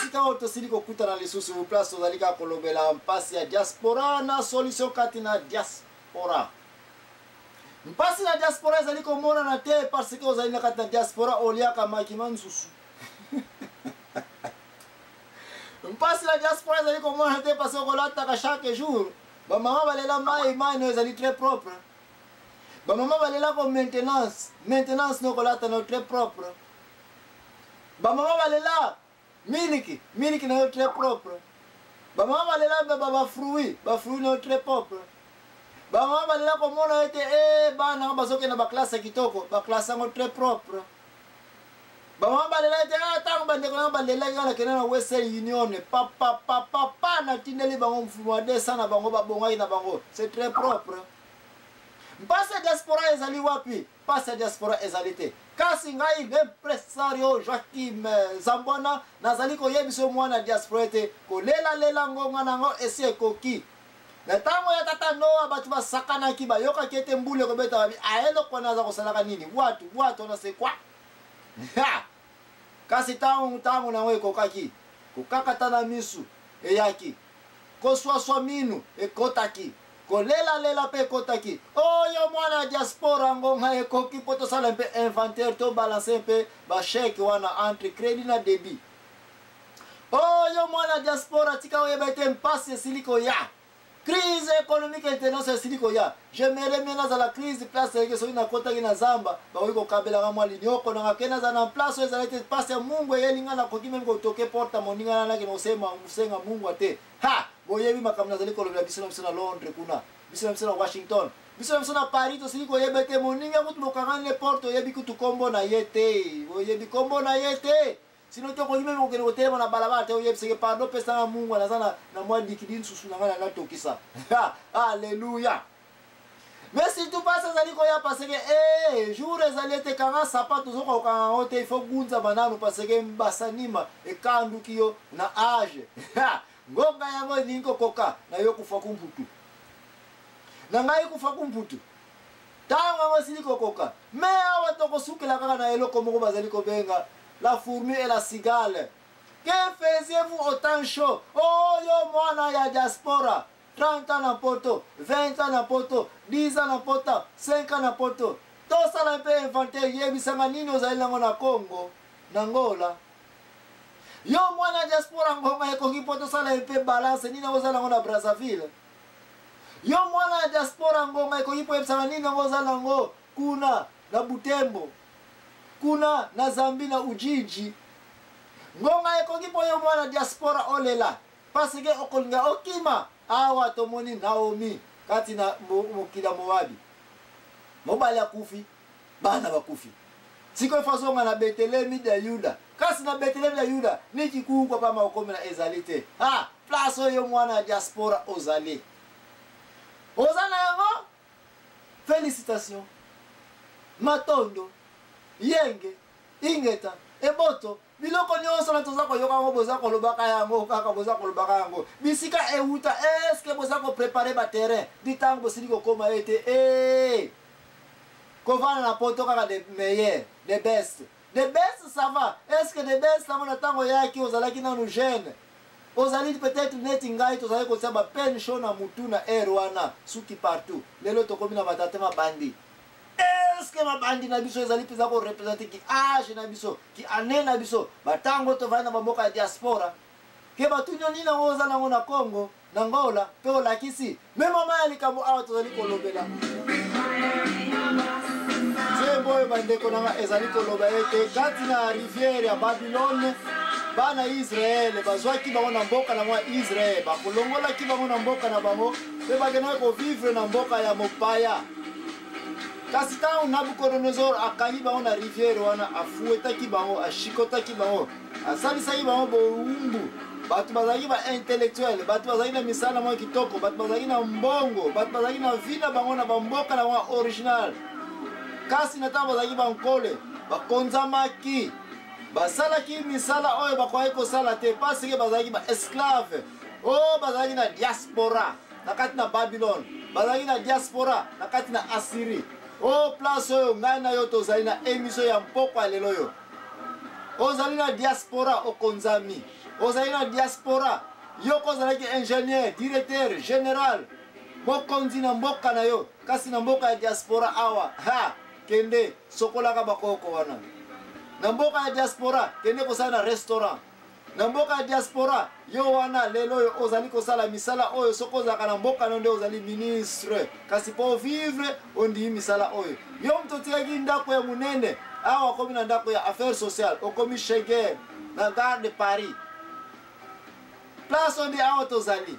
Esika oyo tosili kokutana lisusu, place tozali kaka kolobela mpasi ya diaspora na solution kati na diaspora. Mpasi na diaspora ezali komonana te parce que ozali na kati na diaspora, oliaka maki ma nsusu. Mpasi na diaspora ezali komonana te parce que okolataka chaque jour. Bamama balela mai, mai no ezali très propre. Bamama balela ko maintenance, maintenance no kolata no très propre. Bamama balela miliki, miliki na yo très propre. Bamama balela ba ba fruits, ba fruits na yo très propre. Bamama balela komona ete eh bana yango bazokende ba classe ya kitoko, ba classe yango très propre. Bamama balela ete ah ntango bandeko na balelaki nga nakende na Western Union, papa papa pa natindeli bango mfumu ya 200 na bango babongaki na bango, c'est très propre. Mpasi ya diaspora ezali wapi? Mpasi ya diaspora ezali te. Kasi ngai l'impresario Joachim Zambwana nazali koyebisa yo mwana ya diaspora ete kolelalela ngonga na yango esi ekoki. Na ntango ya tata Noa bato basakanaki, bayokaki ete mbula ekobeta, babi ah eloko wana aza kosalaka nini? Bwatu, bwatu wana c'est quoi? Ha! Kasi ntango ntango na yango ekokaki, kokakatana misu eyaki. Koswaswa minu ekotaki, kolelalela mpe ekotaki. Oh yo mwana ya diaspora, ngonga ekoki mpo tosala mpe inventaire, to balancer mpe ba chèque wana entre credit na debit. Oh yo mwana ya diaspora, tika oyeba ete mpasi esili koya. Crise économique internationale esili koya. J'aimerais mieux nazala crise place eke soki nakotaki na zamba bakoki kokabelaka mwa linyoko nanga ke nazala na place oyo ezali te mpasi ya mungu eyeli ngai, nakoki meme kotoke porte ya moninga na nakende kosenga mungu te. Ha! Boyebi makambo nazali kolobela biso na biso na Londres kuna, biso na biso na Washington, biso na biso na Paris, tosili koyeba ete moninga kutu bokangani ne porte, oyebi kutu kombo na ye te, oyebi kombo na ye te. Sinon te okoki meme kokende kotelema na balabala te oyebisa ke pardon pesa nga mungwa naza na, na mwa likidi nsusu na nga na natokisa. Alléluia. Mais surtout pasi ezali koya parce que eh, jour ezali ete kanga sapato ozokoka kokanga yango te, il faut gunzama nanu parce que mbasanima ekanduki yo na age. Ngonga yango elingi kokoka na yo kufa kumputu. Na ngai kufa kumputu. Tango yango esili kokoka. Mais awa tokosukela kaka na eloko moko bazali kobenga la fourmi et la cigale. Que faisiez-vous au temps chaud? Oh yo mwana ya diaspora, 30 ans na poto, 20 ans na poto, 10 ans na poto, 5 ans na poto. Tosala mpe inventaire, yebisanga nini ozali nango na Congo, na Angola. Yo mwana ya diaspora, ngonga ekoki mpo tosala mpe balance, nini yango ozali nango na Brazzaville. Yo mwana ya diaspora, ngonga ekoki mpo oyebisaka nini yango oza nango kuna na Butembo, kuna na Zambie na Ujiji. Ngonga ekoki mpo yo mwana diaspora olela parce que okolinga okima. Awa tomoni Naomi kati na mokili ya Moabi, mobali akufi, bana bakufi. Sikoyo fo azonga na Betelemi ya Yuda. Kasi na Betelemi ya Yuda ni kikuukwa pamba okomela ezali te. Ha, place oyo mwana ya diaspora ozali, oza na yango. Felicitation, matondo, yenge, ingeta, eboto, biloko nyonso na toza koyoka yango, boza kolobaka yango kaka, boza kolobaka yango bisika ewuta. Eske boza koprepare baterrain di ntango bosili kokoma ete ee kovanda na poto kaka de meilleur, de best, de best, ça va? Est-ce que de best yango na ntango oyaki ozalaki nanu jeune, ozali peut-être neti ngai, tozalaki kotia ba peine chaud na mutu na air wana, suki partout. Lelo tokomi na batate mabandi. Est-ce que mabandi na biso ezali mpenza korepresente ki age na biso, ki année na biso, batango tovandi na bamboka ya diaspora? Ke batuni yo nini yango oza nango na Congo, na Angola, mpe olakisi me mama ya likambo. Awa tozali kolobela nzembo oyo, bandeko na nga, ezali koloba ete kati na rivière ya Babylone, bana Israele bazwaki bango na mboka na bango ya Israele, bakolongolaki bango na mboka na bango mpe bakendaki kovivre na mboka ya mopaya. Kasi ntango Nabukodonozor akangi bango na rivière wana, afuetaki bango, ashikotaki bango, asalisaki bango bowumbu. Bato bazalaki ba intellectuel, bato bazalaki na misala mwa kitoko, bato bazalaki na mbongo, bato bazalaki na vie na bango na bamboka na bango original. Kasi na ntango bazalaki bankole, bakonzamaki, basalaki misala oyo bakokaki kosala te parce que bazalaki ba esclave. Oyo bazalaki na diaspora na kati na Babylone, bazalaki na diaspora na kati na Assyrie. O place oyo ngai na yo tozali na emission ya mpokwa ya lelo oyo, ozali na diaspora, okonzami. Ozali na diaspora, yo ko ozalaki ingénieur, directeur général, mokonzi na mboka na yo, kasi na mboka ya diaspora awa, ha, kende sokolaka bakoko wana. Na mboka ya diaspora, kende kosala na restaurant. Na mboka ya diaspora, yo wana lelo oyo ozali kosala misala oyo soki ozalaka na mboka no nde ozali ministre, kasi mpo vivre ondimi misala oyo. Yo moto otikaki ndako ya monene awa, okomi na ndako ya affaires sociales, okomi cheguer na gare de Paris, place oyo nde awa tozali.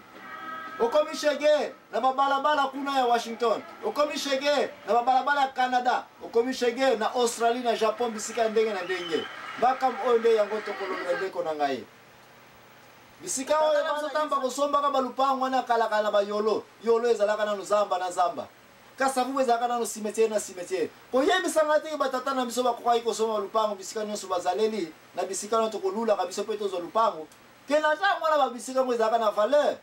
Okomi cheguer na babalabala kuna ya Washington, okomi cheguer na babalabala ya Canada, okomi cheguer na Australie, na Japon, bisika ndenge na ndenge. Makambo oyo nde yango tokolobela, ndeko na ngai. Bisika oyo biso ntango bakosombaka balupango wana kalakala na bayolo yolo, ezalaka nano zamba na zamba, Kasavubu ezalaka nano cimetière na cimetière. Koyebisa ngai teke batata na biso bakokaki kosomba lupango bisika nyonso bazaleli na bisika wana tokolulaka biso mpe tozwa lupango ke na ntango wana babisika yango ezalaka na valeur.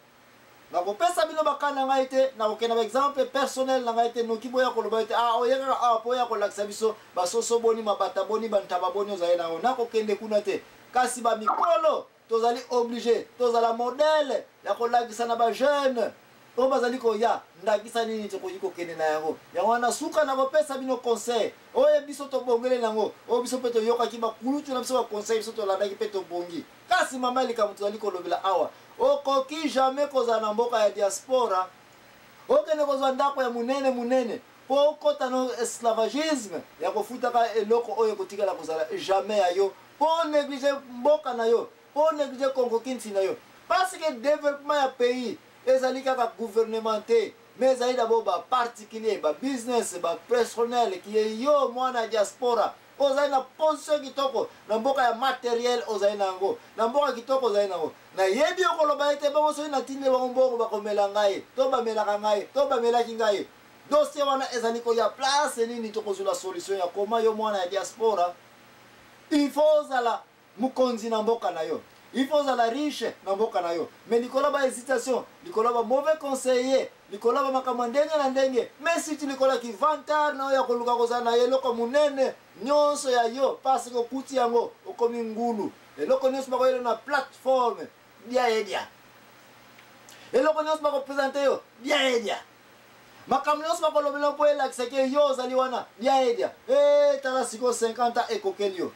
Nakopesa bino baka na ngai te, nakokenda baexemple personnel na ngai te, noki boya koloba ete ah, oye kaka awa mpo oya kolakisa biso basoso boni, mabata boni, bantaba boni ozali na yango. Nakokende kuna te, kasi bamikolo tozali oblige tozala modèle ya kolakisa na bajeune oyo bazali koya ndakisa nini tokoki kokende na yango. Yango wana suka nakopesa bino conseil oyo biso tobongeli yango, oyo biso mpe toyokaki bakulutu na biso baconseil, biso tolandaki mpe tobongi. Kasi mama, likambo tozali kolobela awa, okoki jamais kozala na mboka ya diaspora, okende kozwa ndako ya monene monene mpo okɔta no esclavagisme ya kofutaka eloko oyo ekotikala kozala jamais ya yo, mpo néglige mboka na yo, mpo néglige konkokinti na yo, parce que développement ya pays ezali kaka gouvernement te, mais ezali d'abord baparticulier, babusiness, bapersonnel. Kie yo mwana ya diaspora ozali na position kitoko na mboka ya materiel, ozali na yango na mboka kitoko, ozali na yango. Nayebi okoloba ete bongo soki natindi bango mbongo, bakomela ngai to bamelaka ngai to bamelaki ngai. Dossier wana ezali koya place nini? Tokozwela solution ya koma. Yo mwana ya diaspora, il faut ozala mokonzi na mboka na yo, il faut ozala riche na mboka na yo, mais likolo ba hésitation, likolo ba mauvais conseiller, likolo ba makambo ya ndenge na ndenge, mais surtout likolo ya kivantard na oyo ya koluka kozala na eloko monene nyonso ya yo, parce que okuti yango, okomi ngulu. Eloko nyonso bakoyela na plateforme, dia yedia. Eloko nyonso bakopresente yo, dia yedia. Makambo nyonso bakolobela mpo elakisaki yo ozali wana, dia yedia. E tala sikoyo 50 ans ekokeli yo,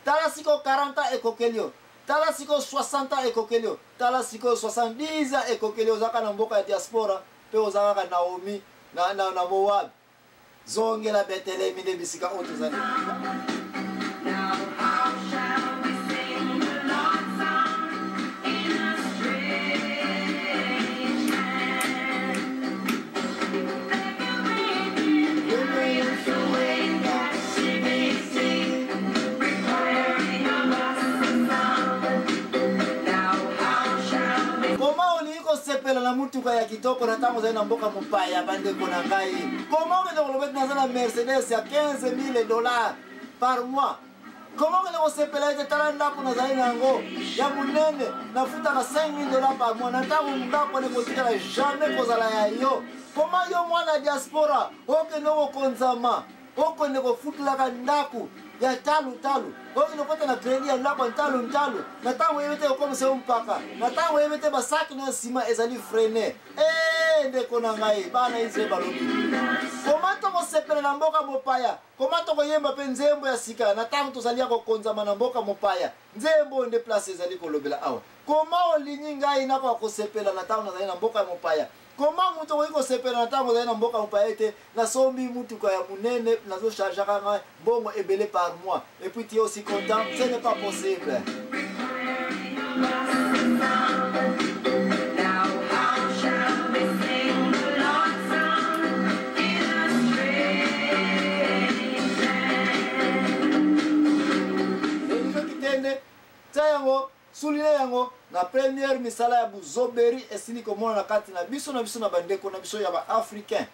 tala sikoyo 40 ans ekokeli yo, tala sikoyo 60 ans ekokeli yo, tala sikoyo 70 ans ekokeli yo, ozalaka na mboka ya diaspora mpe oza kaka Naomi na Moab. Zongela Betelemi, nde bisika oyo tozali. Now how shall we sing the Lord's song in a strange land? Let the away captivity, requiring of us a song. Now how shall we Koma olingi kosepela na mutuka ya kitoko na ntango ozali na mboka mopaya? Bandeko na ngai, koma okende koloba ete naza na Mercedes ya 15 000 $ par mois? Koma okende kosepela ete tala ndako nazali na yango ya monene, nafutaka 5 000 $ par mois, na ntango ndako wana ekotikala jamais kozala ya yo? Koma yo mwana ya diaspora okende kokonzama, okende kofutelaka ndako ya talu talu, okende kota na crédit ya ndako ya ntalu ntalu, na ntango oyebi te okomisa yo mpaka, na ntango oyebi te basaki na nsima ezali frein? E ndeko na ngai, bana Israel balobi: koma tokosepela na mboka mopaya? Koma tokoyemba mpe nzembo ya sika na ntango tozali ya kokonzama na mboka mopaya? Nzembo oyo nde place ezali kolobela awa. Koma olingi ngai nakoka kosepela na ntango nazali na mboka ya mopaya? Koma moto okoki kosepela na ntango ozali na mboka mopaya ete nasombi mutuka ya monene, nazochargeaka ngai mbongo ebele par mois, et puis tu es aussi content? Ce n'est pas possible. Now how shall we sing the Lord's song in a strange land? Eliko kitende tia yango, souligne yango na première misala ya buzoberi esili komona na kati na biso, na biso na bandeko na biso ya baafricain.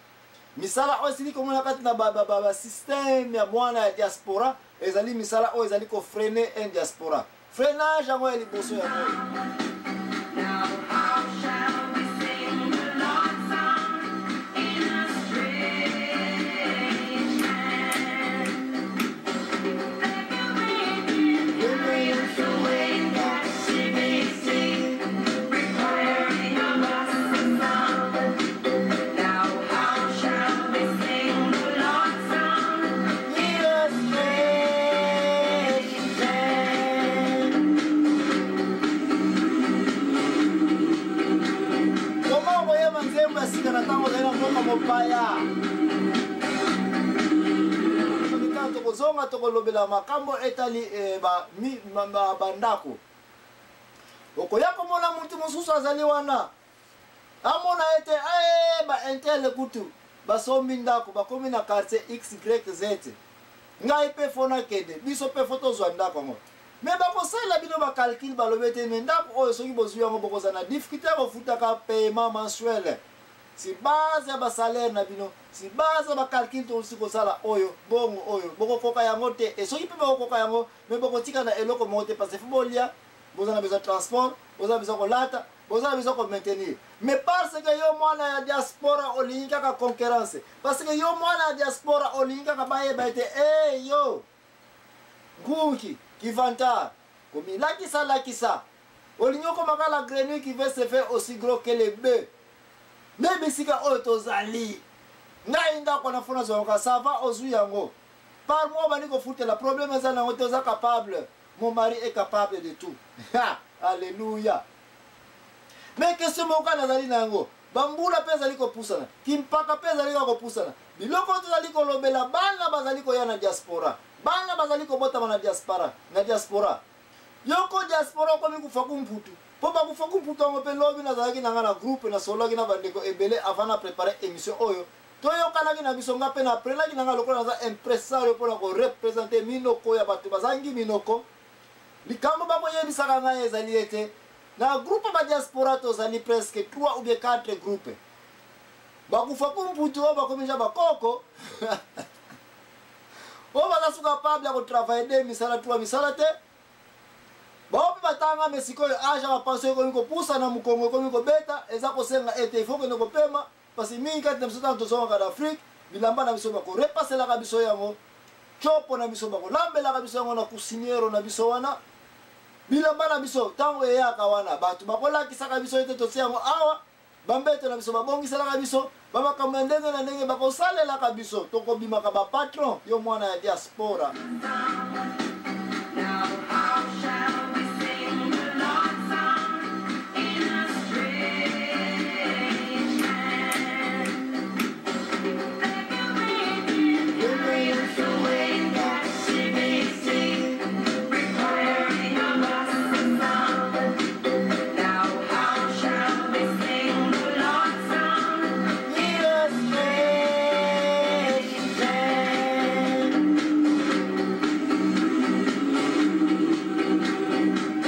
Misala oyo esili komona kati na basystème ya mwana ya diaspora ezali misala oyo ezali kofreiner un diaspora. Freinage yango ya liboso yango oyo. Now how shall we sing the Lord's song in a strange land? Let the wicked carry us away captivity. tokozonga tokolobela makambo etali eh, bandako ba, ba okoya komona motu mosusu azali wana amona ete eh, ba intel kutu basombi ndako bakomi na quartier xyz ngai mpe fo nakende biso mpe fo tozwa ndako yango me bakosalela bino bacalcule balobi ete me ndako oyo soki bozwi yango bokozala na difficulté ya kofutaka paiement mensuel si base ya basalaire na bino si base ya bacalcule tokosi kosala oyo bongo oyo bokokoka yango te e soki mpe bokokoka yango me bokotika na eloko moko te parce fo bolia boza na besoin transport boza na besoin kolata boza na besoin komaintenir mais parce que yo mwana ya diaspora olingi kaka concurrence parce que yo mwana ya diaspora olingi kaka bayeba ete e hey, yo nkunki kivantar komilakisa lakisa olingi okoma kaka la grenouille qui veut se faire aussi gros que le bœuf nde bisika oyo tozali ngai ndako na fona zwaka ça va ozwi yango par mois obandi kofutela problème eza nango te oza capable mon mari est capable de tout alléluia mais question moko kaka nazali na yango bambula mpe ezali kopusana kimpaka mpe ezali kaka kopusana biloko oyo tozali kolobela bana bazali koya na diaspora bana bazali kobotama na diaspora na diaspora yoko diaspora okomi kufa kumputu mpo bakufa kumputu yango mpe lobi nazalaki na ngai na groupe nasololaki na bandeko ebele avant na prépare émission oyo toyokanaki na biso nga mpe na aprenaki na ngai lokola naza impresario mpo na korepresente minoko ya bato bazangi minoko likambo bakoyebisaka ngai ezali ete na groupe ba diaspora tozali presque 3 ou bien 4 groupe bakufa kumputu oyo bakomi ja bakoko oyo baza su capable ya kotravaille de misala 3 misala te bao mpe batanga me sikoyo age ya bapension ekomi kopusana mokongo ekomi kobeta eza kosenga ete ifo kende kopema Parce mingi kati na biso ntango tozongaka na Afrique, bilamba na biso bakorepaselaka biso yango, copo na biso bakolambelaka biso yango na kusiniero na biso wana, bilamba na biso ntango eyaka wana bato bakolakisaka biso ete totia yango awa, bambeto na biso babongiselaka biso, bamakambo ya ndenge na ndenge bakosalelaka biso, tokobimaka bapatron. Yo mwana ya diaspora.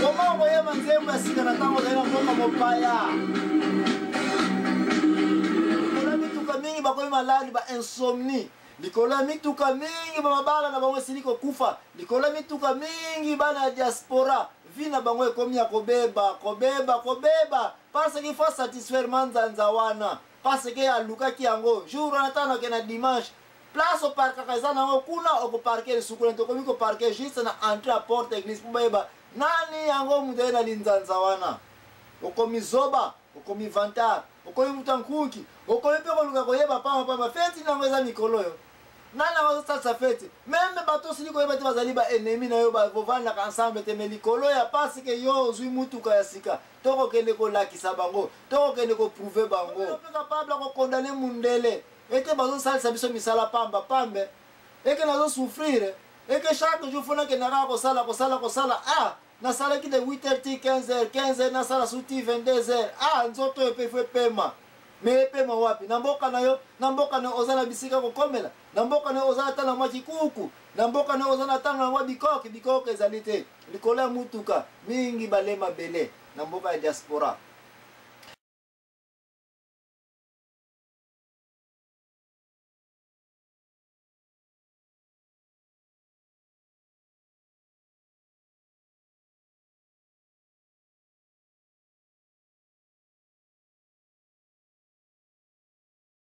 Koma okoyeba nzembo ya sika na ntango ozali na mboka mopaya. Likolo ya mituka mingi bakomi maladi ba insomnie. Likolo ya mituka mingi ba mabala na bango esili kokufa. Likolo ya mituka mingi bana ya diaspora vie na bango ekomi ya kobeba kobeba kobeba parce qu'il faut satisfaire manzanza wana parce que alukaki yango jour wana ntango nake na dimanche place oparkaka eza nango kuna okoparke lisusu kuna tokomi koparke juste na entrée ya porte église mpo bayeba nani yango moto aye na linzanza wana okomi zoba okomi vantard okomi moto ya nkunki okomi mpe koluka koyeba pamba pamba feti nango eza mikolo oyo nani yango azosalisa feti meme bato osili koyeba te bazali baennemi na yo bovandaka ensemble te me likolo ya pasi ke yo ozwi motuka ya sika tokokende kolakisa bango tokokende koprouve bango mpe capable ya kokondane mundele ete bazosalisa biso misala pamba pambe eke nazosouffrir eke chaque jour fo nakenda kaka kosala kosala kosala ah nasalaki de 8 heures ti 15 heures 15 heures nasala su ti 22 heures ah nzoto oyo mpe fo epema me epema wapi na mboka na yo na mboka na yo oza na bisika kokomela na mboka na yo oza ata na mwa kikuku na mboka na yo oza na ntango na mwa bikoke bikoke ezali te likolo ya motuka mingi bale mabele na mboka ya diaspora.